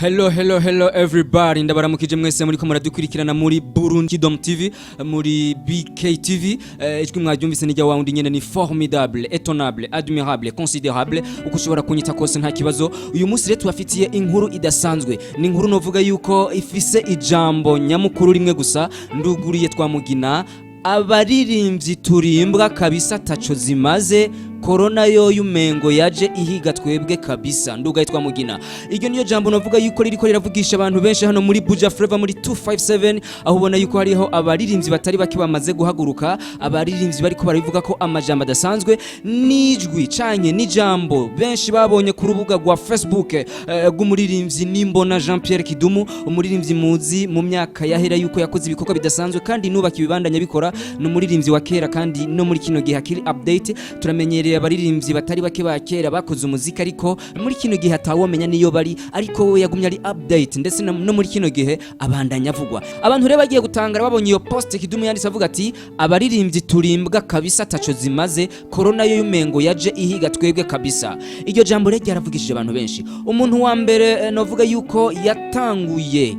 Hello, hello, hello everybody. Ndabaramukije mwese muriko muradukurikirana muri Burundi Kingdom TV, muri BK TV. Ijwi mwaryumvise ni rya wawundi nyene, ni formidable, étonnable, admirable, considérable, uko ushobora kunyita kose nta kibazo. Uyu munsi rero tubafitiye inkuru idasanzwe. Ni inkuru novuga yuko ifise ijambo nyamukuru rimwe gusa: nduguriye twamugina, abaririmbyi turimbwa kabisa, taco zimaze. Korona yoyo umengo yaje ihiga twebwe kabisa. Ndugaye twamugina, iryo niyo jambo navuga yuko ririko riravugisha abantu benshi hano muri Buja Flavor, muri 257, aho ubona yuko hariho abaririmbyi batari bake bamaze guhaguruka, abaririmbyi bariko barabivuga ko amajambo adasanzwe n'ijwi canke n'ijambo benshi babonye ku rubuga rwa Facebook rw'umuririmbyi Nimbona Jean Pierre Kidumu, umuririmbyi muzi mu myaka yahera yuko yakoze ibikorwa bidasanzwe kandi nubaka ibibandanya bikora. Ni umuririmbyi wa kera kandi no muri kino gihe akiri update. Turamenyereye abaririmbyi batari bake ba kera bakoze umuziki, ariko muri kino gihe atawomenya niyo bari, ariko we yagumye ari update, ndetse no muri kino gihe abandanya avugwa. Abantu rero bagiye gutangara babonye iyo post Kidumu yanditse avuga ati: "Abaririmbyi turimbwa kabisa, taco zimaze, corona yo yumengo yaje ihiga twebwe kabisa." Iryo jambo rero ryaravugishije abantu benshi. Umuntu wa mbere novuga yuko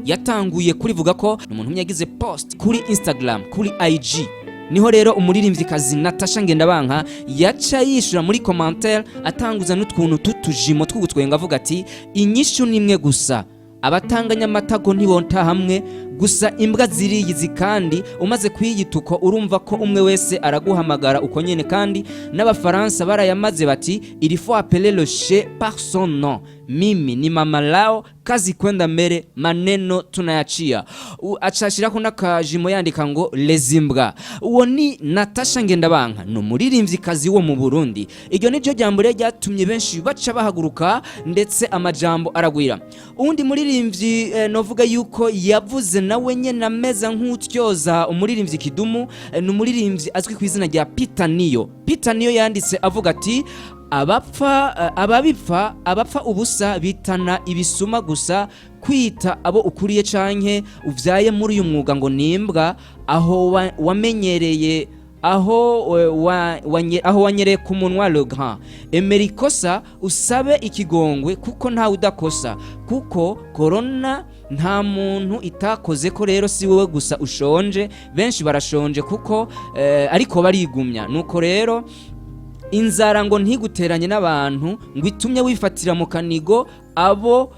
yatanguye kurivuga ko ni umuntu umwe yagize post kuri Instagram, kuri IG. Niho rero umuririmvyikazi Natasha Ngendabanka yaca yishura muri commentaire, atanguza n'utuntu tutujimo tw'ugutwenga, avuga ati: "Inyishu nimwe gusa, abatanganya amatago ntibonta hamwe gusa, imbwa ziriyizi, kandi umaze kwiyituko urumva ko umwe wese araguhamagara uko nyene. Kandi n'Abafaransa barayamaze bati: 'Il faut appeler le chien par son nom.' Mimi ni mama lao, kazi kwenda mbere, maneno tunayachia." Acashirako n'akajimo yandika ngo "Lezimbwa". Uwo ni Natasha Ngendabanka, ni umuririmvyikazi wo mu Burundi. Iryo niryo jambo rero ryatumye benshi baca bahaguruka, ndetse amajambo aragwira. Uwundi muririmbyi novuga yuko yavuze nawe nyene ameze nk'utyoza umuririmbyi Kidumu, ni umuririmbyi azwi ku izina rya Peter Niyo. Peter Niyo yanditse avuga ati: "Abapfa ababipfa abapfa ubusa bitana ibisuma gusa. Kwita abo ukuriye canke uvyaye muri uyu mwuga ngo nimbwa, aho wamenyereye aho aho wanyereye ku munwa. Le grand, emera ikosa usabe ikigongwe, kuko ntawe udakosa, kuko korona nta muntu itakoze ko. Rero si wowe gusa ushonje, benshi barashonje kuko ariko barigumya. Nuko rero inzara ngo ntiguteranye n'abantu ngo itumye wifatira mu kanigo abo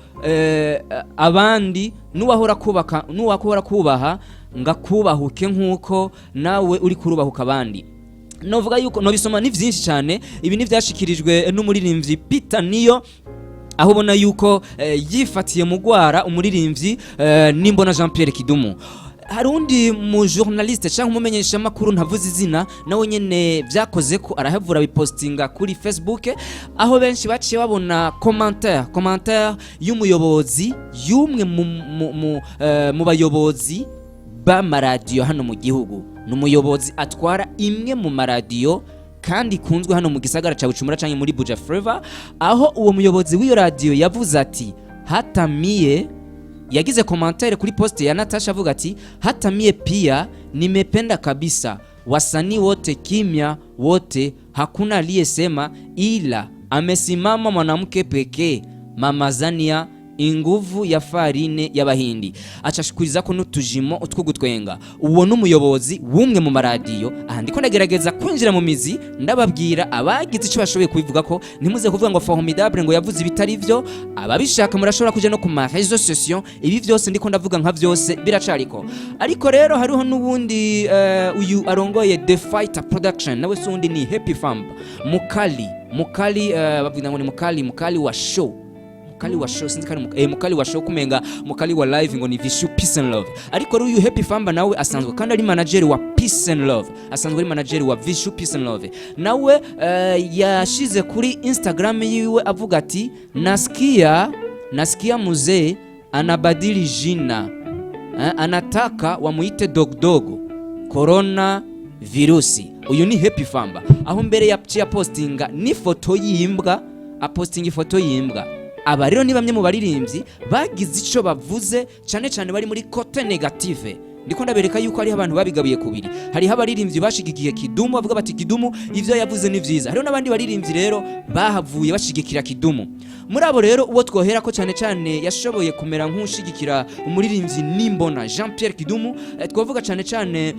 abandi. N'uwahora kubaka, n'uwahora kubaha ngakubahuke nk'uko nawe uri kurubahuka abandi." Novuga yuko nobisoma ni vyinshi cyane. Ibi ni vyashikirijwe n'umuririmbyi Peter Niyo, aho ubona yuko yifatiye mu gwara umuririmbyi Nimbona Jean Pierre Kidumu. Hari undi mu journaliste cyangwa umumenyeshamakuru ntavuze izina, nawe nyene vyakoze ko arahavura bipostinga kuri Facebook, aho benshi baciye babona commentaire y'umuyobozi, y'umwe mu bayobozi b'amaradiyo hano mu gihugu. Ni umuyobozi atwara imwe mu maradiyo kandi ikunzwe hano mu gisagara ca Bujumbura canke muri Buja Flavor, aho uwo muyobozi w'iyo radiyo yavuze ati: "Hata mie", yagize commentaire kuri post ya Natasha avuga ati: "Hata mie pia nimependa kabisa, wasanii wote kimya wote, hakuna aliyesema, ila amesimama mwanamke pekee, Mama Zania, inguvu ya farine y'Abahindi." Acashikuriza ko n'utujimo utwo gutwenga. Uwo n'umuyobozi w'umwe mu maradiyo. Aha ndiko ndagerageza kwinjira mu mizi, ndababwira abagize icyo bashoboye kubivuga ko ntimuze kuvuga ngo Formidable ngo yavuze ibitari byo. Ababishaka murashobora kuja no ku ma réseaux sociaux. Ibi vyose ndiko ndavuga nka vyose biracariko. Ariko rero hariho n'ubundi, uyu arongoye The Fighter Production, nawe si undi ni Happy Famba Mukali. Mukali, bavuga ngo ni Mukali, Mukali wa show, Mukali wa show, sinzi kari Mukali wa show, kumenga Mukali wa live ngo ni Vishu Peace and Love. Ariko rero uyu Happy Famba nawe asanzwe kandi ari manager wa Peace and Love, asanzwe ari manager wa Vishu Peace and Love. Nawe yashize kuri Instagram yiwe avuga ati: "Nasikia mzee anabadili jina, anataka wamuite dogdogo corona virusi." Uyu ni Happy Famba, aho mbere yaciye apostinga n'ifoto y'imbwa, apostinga ifoto y'imbwa. Aba rero ni bamwe mu baririmbyi bagize ico bavuze, cyane cyane bari muri côté négative. Ndiko ndabereka yuko hariho abantu babigabuye kubiri. Hariho abaririmbyi bashigikiye Kidumu, bavuga bati Kidumu ivyo yavuze ni vyiza. Hariho n'abandi baririmbyi rero bahavuye bashigikira Kidumu. Muri abo rero, uwo twohera ko cyane cyane yashoboye kumera nk'ushigikira umuririmbyi Nimbona Jean Pierre Kidumu, twavuga cyane cyane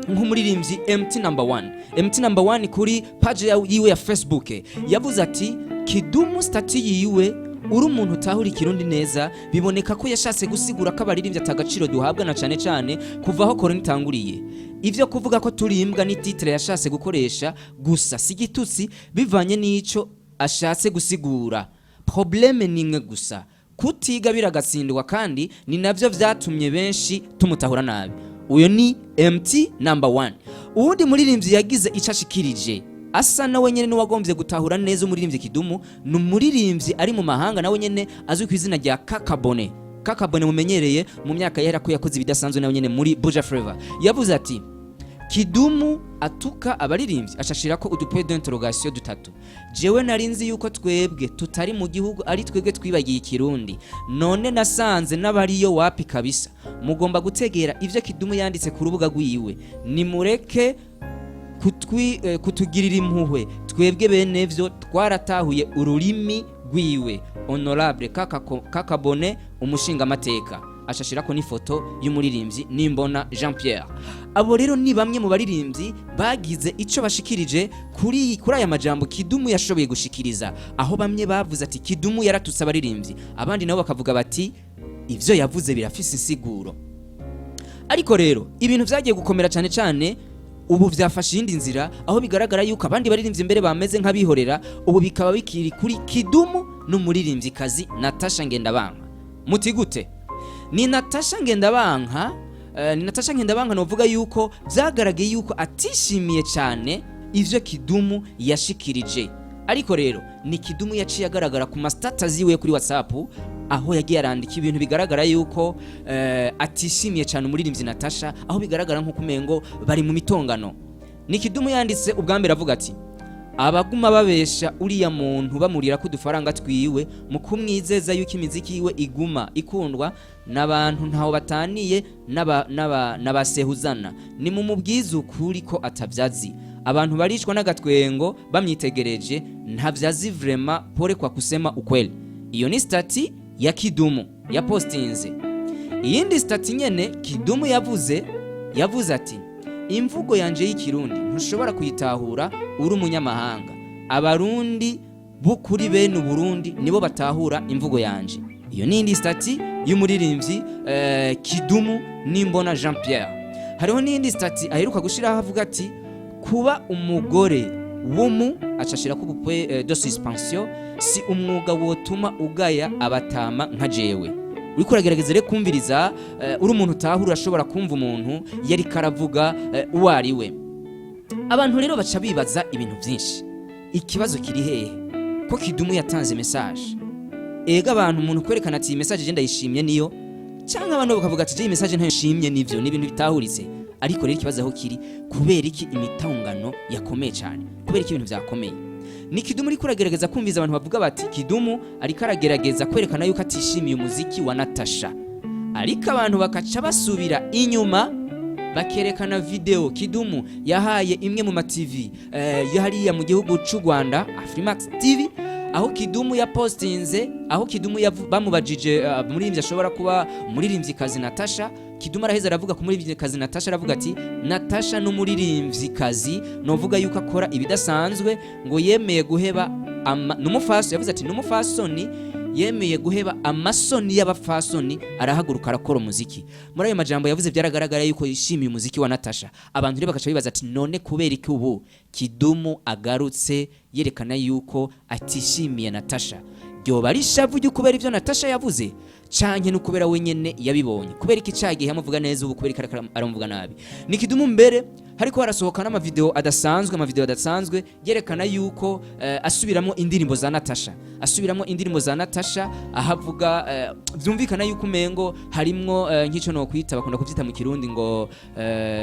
nk'umuririmbyi MT Number 1. MT Number 1 kuri page yiwe ya Facebook yavuze ati: "Kidumu statut yiwe, uri umuntu utahura Ikirundi neza, biboneka ko yashatse gusigura ko abaririmbyi atagaciro duhabwa, na cane cane kuva aho korona itanguriye. Ivyo kuvuga ko turi imbwa ni titre yashatse gukoresha gusa, si igitutsi, bivanye n'ico ashatse gusigura. Problème ni imwe gusa, kutiga biragatsindwa, kandi ni navyo vyatumye benshi tumutahura nabi." Uyo ni MT Number 1. Uwundi muririmbyi yagize ico ashikirije, asa nawe nyene n'uwagombye gutahura neza umuririmbyi Kidumu, ni umuririmbyi ari mu mahanga, nawe nyene azwi ku izina rya Kakabone. Kakabone mumenyereye mu myaka yera ko yakoze ibidasanzwe nawe nyene muri Buja Flavor. Yavuze ati: "Kidumu atuka abaririmbyi?" Ashashira ko udupoint d'interrogation dutatu. "Jewe nari nzi yuko twebwe tutari mu gihugu ari twebwe twibagiye Ikirundi, none nasanze n'abariyo wapi kabisa. Mugomba gutegera ivyo Kidumu yanditse ku rubuga rwiwe. Nimureke kutugirira impuhwe, twebwe bene vyo twaratahuye ururimi rwiwe. Honorable Kakabone, umushingamateka." Ashashirako n'ifoto y'umuririmbyi Nimbona Jean Pierre. Abo rero ni bamwe mu baririmbyi bagize ico bashikirije kuri aya majambo Kidumu yashoboye gushikiriza, aho bamwe bavuze ati Kidumu yaratutse abaririmbyi, abandi nabo bakavuga bati ivyo yavuze birafise insiguro. Ariko rero ibintu vyagiye gukomera cyane cyane ubu vyafashe iyindi nzira, aho bigaragara yuko abandi baririmbyi mbere bameze nk'abihorera. Ubu bikaba bikiri kuri Kidumu n'umuririmvyikazi Natasha Ngendabanka. Muti gute? Ni Natasha Ngendabanka, ni Natasha Ngendabanka novuga yuko vyagaragaye yuko atishimiye cyane ivyo Kidumu yashikirije. Ariko rero ni Kidumu yaciye agaragara ku ma status yiwe kuri WhatsApp, aho yagiye arandika ibintu bigaragara yuko atishimiye cyane umuririmbyi Natasha, aho bigaragara nk'uko umengo bari mu mitongano. Ni Kidumu yanditse ubwa mbere avuga ati: "Abaguma babesha uriya muntu, bamurira ko udufaranga twiwe mu kumwizeza yuko imiziki yiwe iguma ikundwa n'abantu, ntaho bataniye n'abasehuzana. Ni mu mubwize ukuri ko atavyazi. Abantu barishwa n'agatwengo bamwitegereje, ntavyazi vraiment, pole kwa kusema ukweli." Iyo ni statut ya Kidumu yapostinze. Iyindi statut nyene Kidumu yavuze ati: "Imvugo yanje y'Ikirundi ntushobora kuyitahura uri umunyamahanga. Abarundi b'ukuri, bene Uburundi, nibo batahura imvugo yanje." Iyo ni indi statut y'umuririmbyi Kidumu Nimbona Jean Pierre. Hariho n'iyindi statut aheruka gushiraho avuga ati: "Kuba umugore w'umu", acashira ko ubupoint de suspension, "si umwuga wotuma ugaya abatama nka jewe." Uriko uragerageza rero kumviriza, uri umuntu utahura, urashobora kumva umuntu yariko aravuga uwo ari we. Abantu rero baca bibaza ibintu byinshi. Ikibazo kiri hehe ko Kidumu yatanze message? Ega abantu, umuntu kwerekana ati iyi message je ndayishimye niyo, cyangwa abantu bakavuga ati je iyi message ntayo nshimye, nivyo ni ibintu bitahuritse. Ariko rero ikibazo aho kiri, kubera iki imitongano yakomeye cyane? Kubera iki ibintu byakomeye? Ni Kidumu ariko uragerageza kumviza abantu bavuga bati Kidumu ariko aragerageza kwerekana yuko atishimiye umuziki wa Natasha, ariko abantu bakaca basubira inyuma bakerekana video Kidumu yahaye imwe mu ma TV yo hariya mu gihugu c'u Rwanda, Afrimax TV, aho Kidumu yapostinze, aho Kidumu bamubajije umuririmbyi ashobora kuba umuririmvyikazi Natasha. Kidumu araheza aravuga ku muririmvyikazi Natasha, aravuga ati: "Natasha n'umuririmvyikazi novuga yuko akora ibidasanzwe, ngo yemeye guheba n'umufaso." Yavuze ati n'umufasoni yemeye guheba amasoni y'abafasoni, arahaguruka arakora umuziki. Muri ayo majambo yavuze byaragaragara yuko yishimiye umuziki wa Natasha. Abantu rero bakaca bibaza ati none kubera iki ubu Kidumu agarutse yerekana yuko atishimiye Natasha? Ryoba ari ishavu ryo kubera ivyo Natasha yavuze, canke no kubera wenyene yabibonye? Kubera iki cagihe amuvuga neza, ubu kubera iki ariko aramuvuga nabi? Ni Kidumu mbere hariko harasohoka n'amavideo adasanzwe, amavideo adasanzwe yerekana yuko asubiramo indirimbo za Natasha, asubiramo indirimbo za Natasha, aho avuga vyumvikana yuko umengo harimwo nk'ico no kwita, bakunda kuvyita mu Kirundi ngo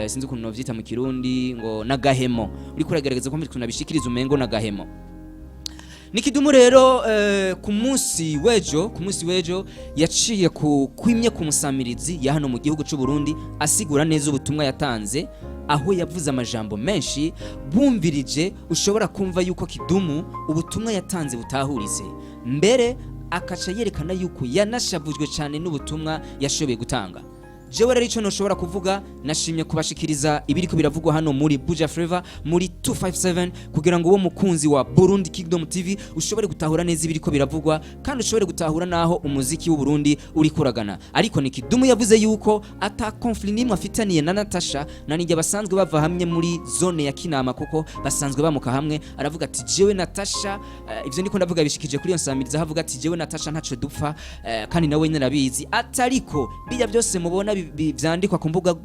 sinzi ukuntu novyita mu Kirundi, ngo nagahemo. Uriko uragerageza kumva ukuntu abishikiriza, umengo nagahemo. Ni Kidumu rero ku munsi w'ejo yaciye ku kwimye ku musamirizi ya hano mu gihugu cy'u Burundi, asigura neza ubutumwa yatanze, aho yavuze amajambo menshi bumvirije ushobora kumva yuko Kidumu ubutumwa yatanze butahuritse, mbere akaca yerekana yuko yanashavujwe cyane n'ubutumwa yashoboye gutanga. Jewe rero icyo ntushobora kuvuga, nashimye kubashikiriza ibiriko biravugwa hano muri Buja Flavor muri 257, kugira ngo uwo mukunzi wa Burundi Kingdom TV ushobore gutahura neza ibiriko biravugwa, kandi ushobore gutahura naho umuziki w'u Burundi uri kuragana. Ariko ni Kidumu yavuze yuko ata conflit nimwe afitaniye na Natasha na nijye, basanzwe bava hamwe muri zone ya Kinama, kuko basanzwe bamuka hamwe. Aravuga ati: "Jewe Natasha," ivyo ndiko ndavuga bishikije kuri iyo nsamiriza, avuga ati: "Jewe Natasha ntaco dupfa, kandi nawe nyine arabizi." Atariko bijya byose mubona vyandikwa ku mbuga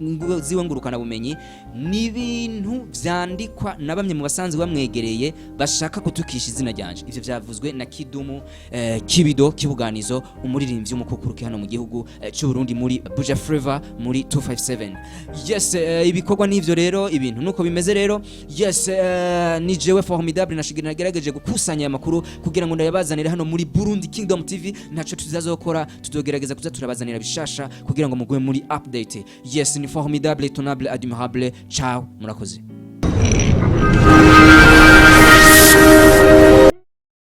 ziwe ngurukana bumenyi ni ibintu vyandikwa na bamwe mu basanzwe bamwegereye bashaka kutukisha izina ryanje. Ivyo vyavuzwe na Kidumu Kibido Kibuganizo, umuririmbyi w'umukukuruke hano mu gihugu cy'u Burundi, muri Buja Flavor muri 257. Yes, ibikorwa n'ivyo rero, ibintu nuko bimeze rero. Yes, ni jewe Formidable nashigira nagerageje gukusanya aya makuru kugira ngo ndayabazanire hano muri Burundi Kingdom TV. Ntaco tuzazokora, tuzogerageza kuza turabazanira bishasha kugira ngo mugume muri update. Yes, ni Formidable, tonable, admirable. Ciao, murakoze.